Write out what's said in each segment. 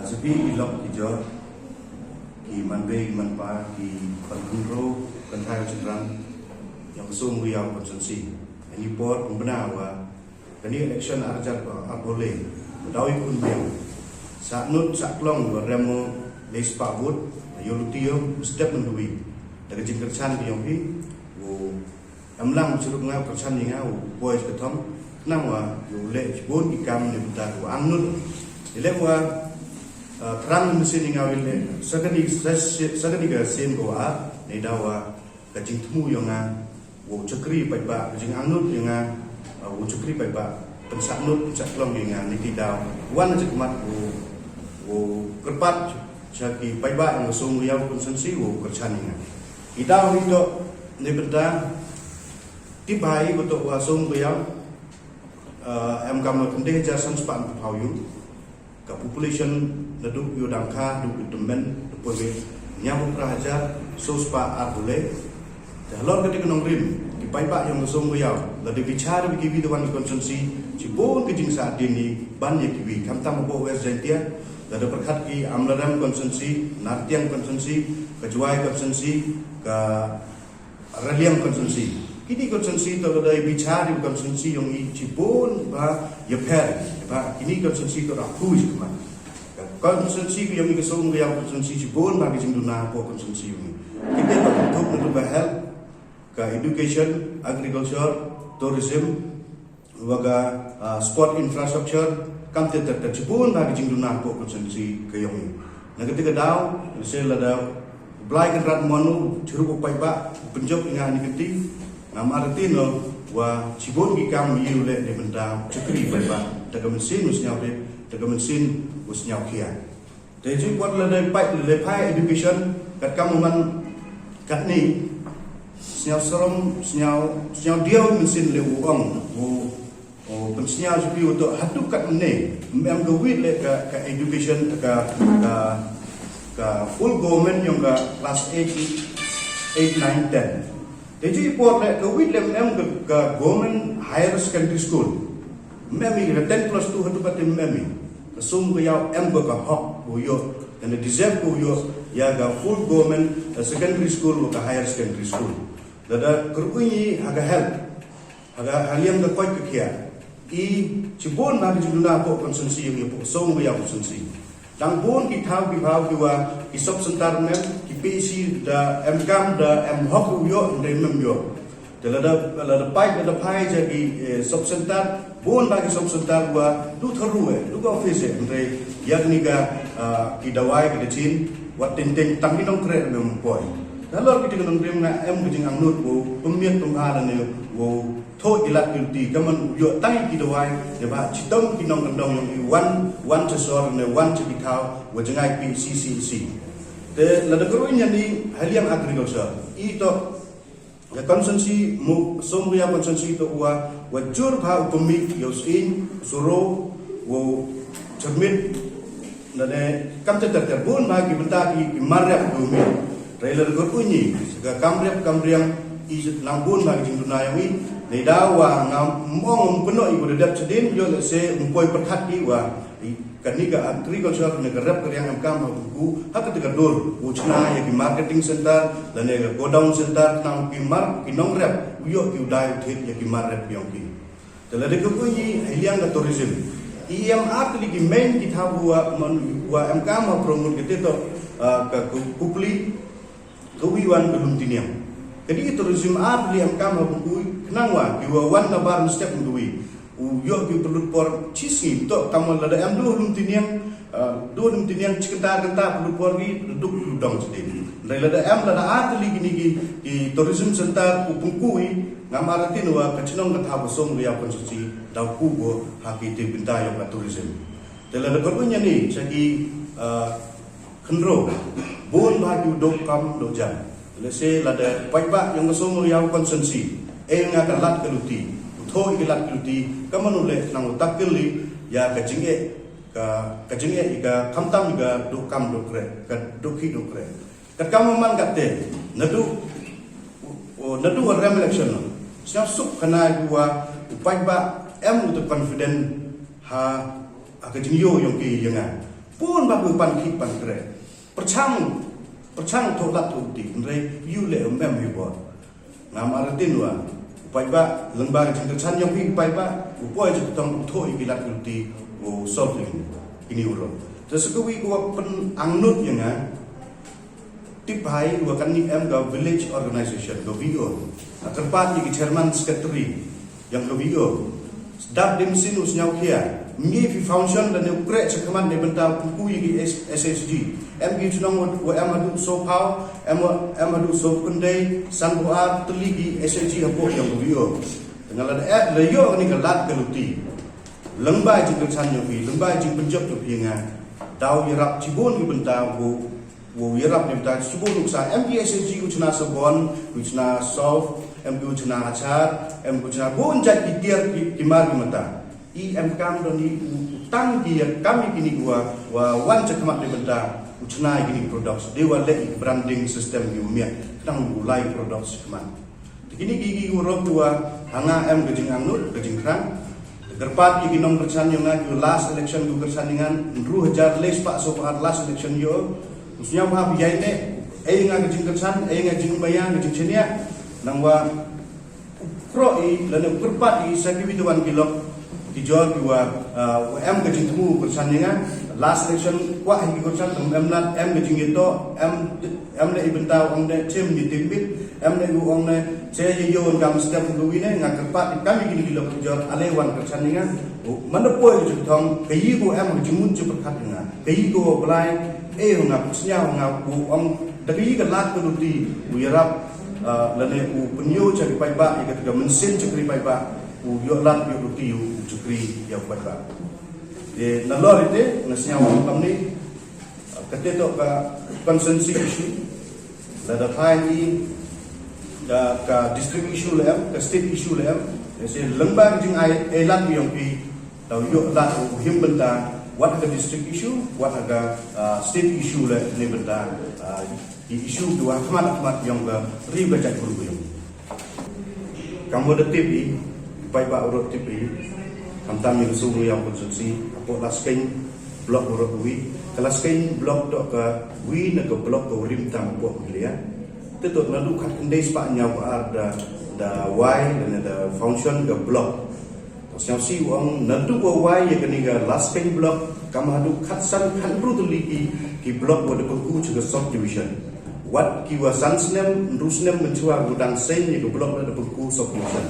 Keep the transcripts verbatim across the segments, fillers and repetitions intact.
Sa phi ki lok ki jor, ki manbei ki manpa, ki pynkhynroo, kynthai chynrang, yong ka Soo Ungbi Yaw constituency. Ini por pynbna wa kani election ar hajar arphaw le, daw i khun biang. Sa nut sa klong wa rem mo le spah vote, yoh luti yoh step man kawi. Da ka jingkyrchan ka yong phi, wow Em lang chirup nga, pyrchan i nga u poi ka thong, nang wa u leh chibun ki kam ni bynta wa ang nut. I leh wa, uh, thrang mynsiem i nga u leh, sa kani, sa, sa kani ka sien ko wa, ni da wa, ka jingthmu yong nga, u chakri paidbah, ka jingangnud yong nga, uh, u chakri paidbah, pynsaknut, pynsakklong yong nga, ni ti da, wan na chakmat u, u kyrpad, cha ki paidbah yong ka Soo Ungbi Yaw constituency, u kyrchan i nga. I daw hi toh, ni bynta, tip bha i ko toh wa Soo Ungbi Yaw, uh, em kam khyndai hajar san spah hynñiaw phaw yung. Ka population naduh yow dang kha, duh yow tymmen, da poi hynñiaw phaw phra hajar, soo spah arphaw le. Te halor kate ka nongrim, ki paidbah yong ka Soo Ungbi Yaw, lada bichar wi kiwi da wan ki constituency, chibun ki jingsahdien i, ban ya kiwi, khamtam hapoh West Jaintia, lada pyrkhat ki Amlarem constituency, Nartiang constituency, ka Jowai constituency, ka Raliang constituency. Kini constituency toh lada i bichar i constituency yong i chibun bha yapher, bha kini constituency toh rakhu i chikmat. Ka constituency ka yong i ka Soo Ungbi Yaw constituency chibun bha ki jingduna hapoh constituency yong i. Kite toh ka thuk na ka health, ka education, agriculture, tourism, wa ka, ah, sport infrastructure, kam te ter ter chibun bha ki jingduna hapoh constituency ka yong i. Na kate ka daw, se lada Blai Kynrad Mon u chirup u paidbah, pynjop i nga ni kati, ngam arti no, wa chibun ki kam i u leh ni bynta chakri paidbah, da ka mynsiem u sñiaw de, da ka mynsiem u sñiaw khia. Te ju kwat lada pait, lada phai education, kat kam u man, katni, sñiaw sarom, sñiaw, sñiaw diaw mynsiem le u ong, u, u pynsñiaw ju phi u toh, hatu katni, em ka wit le ka, ka education, ka, ka, ka full government yong ka class eight, eight, nine, ten. Te ju i por le, ka wit le em ka, ka government higher secondary school. Em i ka ten plus two hatu kate em i. Ka Soo Ungbi Yaw em ko ka hok u yoh, kane deserve ko u yoh, ya ka full government, eh, secondary school, wa ka higher secondary school. Lada kyrkhu i ha ka health, ha ka haliang ka koit ka khiah. I chibun bha ki jingduna hapoh constituency yong i hapoh Soo Ungbi Yaw constituency. Dang bun ki thaw ki bhaw ki wa ki sub center em, ki P C da em kam da em hok u yoh, da em yoh. Te lada, lada pait, lada phai cha ki, eh, sub center, bun bha ki sub center wa du tharu e, du ka office e, hynrei ya kani ka, ah, ki dawai ki da chin, wat teng teng tang ki nongtrei em poi. Te halor kiti ki nongtrei nga em ka jingangnud wow pynmiat pynbha lane wow thoh ki lad ki luti, kamon u yoh tang ki dawai, neibhah chitom ki nongkyndong yong i wan, wan cha sor ne wan cha ki thaw, wa jngai P C C C. Te lada kyrkhu i ya ni haliang agriculture. I toh, ya constituency, mo Soo Ungbi Yaw constituency toh wa, wa jur bha u pynmih, yow sien, suro, wow chyrmit, lane kam ter ter ter bun bha ki bynta ki, ki mar rep ki u mih. Te lada kyrkhu i, ka kam rep kam riang, i nang bun bha ki jingduna yong i, ne daw wa ngam ong ym kynnoh i ko da dep chadien, yoh le se ym poi pyrkhat i wa, i kani ka agriculture ne ka rep ka riang em kam ha Pynku, ha kate ka dur, u chna ya ki marketing center, lane ka godown center, nang ki mar, ki nongrep, u yoh ki u dai u thied ya ki mar rep yong ki. Te lada kyrkhu i haliang ka tourism. I em ar tylli ki main ki thaw wa, man, wa em kam ha promote kate toh, ah, ka Ku-, Kupli, kawi wan ka Lumtiniang. Kadi tourism ar tylli em kam ha Pynku, khnang wa, ki wa wan na bar mynstep kawi. U yoh ki pynlut por chi sngi, toh kamon lada em du Lumtiniang, ah, du Lumtiniang chi kynta kynta pynlut por ki, duk u dong chadien. Hynrei lada em lada ar tylli kini ki, ki tourism center u Pynku i, ngam arti no wa ka chnong ka thaw ka Soo Ungbi Yaw constituency, daw ku ko ha ki te bynta yong ka tourism. Te lada kyrkhu i ya ni, cha ki, ah, khynroo, bun bha ki u duk kam duk jam. Lehse lada paidbah yong ka Soo Ungbi Yaw constituency, e nga ka lad ka luti, u thoh i ka lad ka luti, kamon u leh nang u tackle i, ya ka jingeh, ka, ka jingeh i ka khamtam i ka duk kam duk kreh, ka duk khih duk kreh. Katkam u man katte, naduh, u, u, naduh wa rem election no. Sñiaw suk khana i wa, u paidbah em u te confident ha, ha ka jingyoh yong ki ya nga. Bun bha u pan khih pan kreh. Pyrchang, pyrchang thoh lad thoh luti, hynrei u leh em em hi bor. Ngam artin wa u paidbah, lyngba ka jingkyrchan yong phi ki paidbah, u poi cha ka thong u thoh i ki lad ki luti, u solve i kini u rong. Te sa kawi ka wa pynangnud ya nga, tip bha i wa kani em ka village organization, ka V O. Nga kyrpad ya ki chairman secretary yong ka V O. Dap dim sin u sñiaw khia. Ngi phi function da ne u kreh chakhmat ne bynta u pynku ya ki S-, S H G. Em ki chnong wa, wa em haduh soo phaw, em wa, em haduh soo khyndai, san phaw ar tylli ki S H G hapoh yong ka V O. Te nga la da eh, la yoh kani ka lad ka luti. Lyngba i jingkyrchan yong phi, lyngba i jingpynjop yong phi nga. Daw yarap chibun ki bynta u wow yarap neibynta chibun nuksa, em ki S H G u chna sabon, u chna soap, em ki u chna achar, em ki u chna bun jait ki tiar ki, ki mar ki mata. I em kam don i u, u tang ki ya kam i kini wa, wa wan chakhmat neibynta u chna i kini products. Dei wa leh i branding system ki u miat, tang u lai products chakhmat. Te kini ki, ki u rong ki wa ha nga em ka jingangnud, ka jingkhrang. Te kyrpad ya ki nongkyrchan yong nga, ki last election ki kyrchan ya nga, ynru hajar le spah soo phaw ar last election yoh. U sñiaw bha phi ya i ne, ei nga ka jingkyrchan, ei nga jingmaya, ka jingchaniah. Nang wa u kroh i, lane u kyrpad i, sa kiwi te wan ki lok, ki jor ki wa, ah, wa em ka jingthmu kyrchan ya nga. Last election, kwah hi ki kyrchan, tang em lad, em ka jingyatoh, em, em le i bynta u ong de, chem ni timbit, em le u ong ne, che ye yoh kam step kawi ne, nga kyrpad i kam i kini ki lok ki jor, ale wan kyrchan ya nga. U, man da poi ka jingthong, ka yi ko em ka jingmut jingpyrkhat ya nga. Ka yi ko Blai, eh, nga sñiaw nga u ong, da ka yi ka lad ka luti, u yarap, ah, lane u pynyoh cha ki paidbah, ya ka, ka mynsiem cha ki paidbah, u yoh lad yoh luti u, u chakri ya u paidbah. Te nalor ite, nga sñiaw u kamni, ah, kate toh ka constituency issue, lada phai i, da ka district issue le em, ka state issue le em, ya se lyngba ka jingai, eh, lad yong phi, daw yoh lad u him bynta, wat ha ka district issue, wat ha ka, ah, state issue le neibynta, ah, i issue ki wa khmat khmat yong ka ri ka jaitbru yong. Kam wa da tip i, paidbah u rong tip i, khamtam ya ka Soo Riam constituency, hapoh Laskeiñ block u rong wi, ka Laskeiñ block toh kawi na ka block ka wa rim tam hapoh Meghalaya. Te toh naduh khatkhyndai spah ynñiaw phaw ar da, da wai, lane da function ka block. Sñiawsih u ong naduh wa wai ya kani ka Laskeiñ block, kam haduh khatsan khatynru tylli ki, ki block wa da pynku cha ka subdivision. Wat ki wa san snem, ynru snem mynchwa wa dang seiñ ya ka block da pynku subdivision.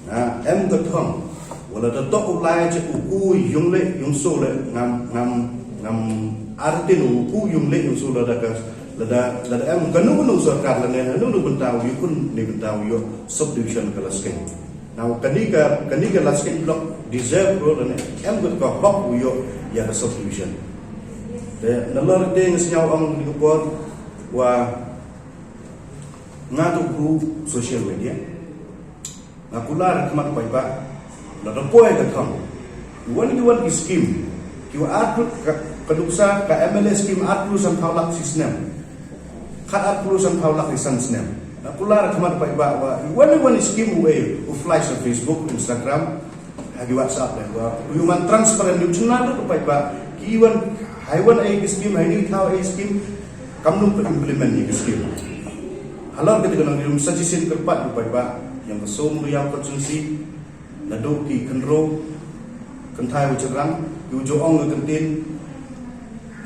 Na, em ka thong, wa lada toh u lai cha u ku yung le, yung so le, ngam, ngam, ngam artin u ku yung le, yung so lada ka, lada, lada em kanu kanu sorkar lane, hanu nu bynta u yukun ni bynta u yoh subdivision ka Laskeiñ. Na, kani ka, kani ka Laskeiñ block deserve ko lane em ko ka hok u yoh ya ka subdivision. Te nalor te nga sñiaw ong ni ka por wa nga tu ku social media. Nga kular khmat paidbah. Lada poi ka thong. Wan ki wan ki scheme. Ki wa ar phew ka, ka nuksa ka M L A scheme ar phew san phaw lak chi snem. Khat ar phew san phaw lak i san snem. Nga kular khmat paidbah wa, wan, wan scheme u e, u flash sa Facebook, Instagram, ha ki WhatsApp le wa, u man transparent, u chna tu paidbah, ki wan, hai wan e ki scheme, hai ni thaw e scheme, kam nu ka implement ni ki scheme. Halor ka te ka nang ri um suggestion kyrpad tu paidbah, yong ka Soo Riam constituency, naduh ki khynroo, kynthai wa chynrang, ki u jooh ong ka kyntien,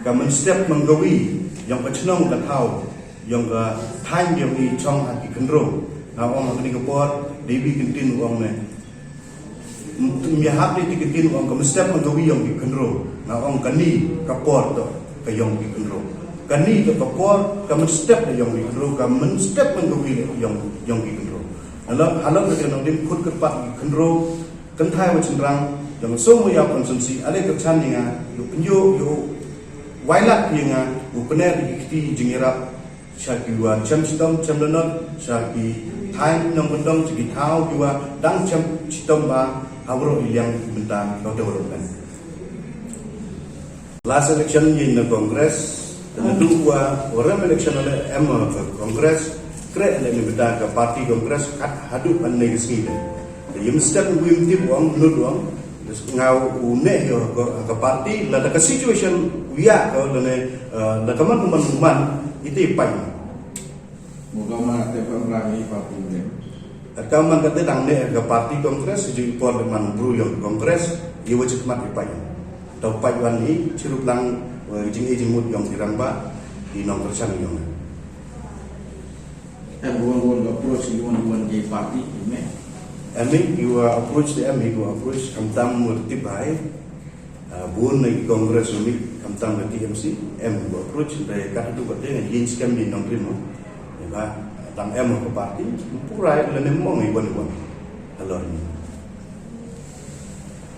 ka mynstep man kawi, yong ka chnong ka thaw, yong ka thaiñ yong i chong ha ki khynroo. Nga ong ha kani ka por, dei wi kyntien u ong ne. M-, ym yahap dei ti kyntien u ong ka mynstep man kawi yong ki khynroo. Nga ong kani ka por toh ka yong ki khynroo. Kani toh ka por, ka mynstep da yong ki khynroo, ka mynstep man kawi da yong, yong ki khynroo. Halor, halor ka te nang dim khut kyrpad ki khynroo, kynthai wa chynrang, yong Soo Riam constituency, ale kyrchan ni nga, yow pynyoh, yow wai lad phi nga, u pynner ki kti jingyarap, cha ki wa chem chitom, chem lanot, cha ki thaiñ nongkyndong, cha ki thaw ki wa dang chem chitom bha, ha waroh i liang bynta ka development. Last election yei na Congress, te naduh wa, wa rem election le em ka Congress, kreh le ni bynta ka party Congress, kat haduh ynne ka sngi le. Te yei mynstep wi ym tip u ong, nud u ong, te Nga u ne yo ko ka party, la da ka situation u ya ko, la ne, eh, la ka man ka man u man, ite i pait. Mo ka man te pam ra ni party ne. Ka man ka te dang ne ka party Congress, ju i por le man bru yong Congress, i wa chikmat i pait. Tau pait wan i chirup lang, eh, jing e jingmut yong i rangbah, i nongkyrshan yong. Em wan wan ka approach, i wan wan ki party, i me. Em i, i wa approach, em i wa approach, kam tam wa tip hai. Ah, bun na i Congress u mi, kam tam ka T M C, em wa approach, da ka tu ka te, yin scam ni nong rimo. Ba, dang em ka party, purai la ne mong i wan wan. Alor ni.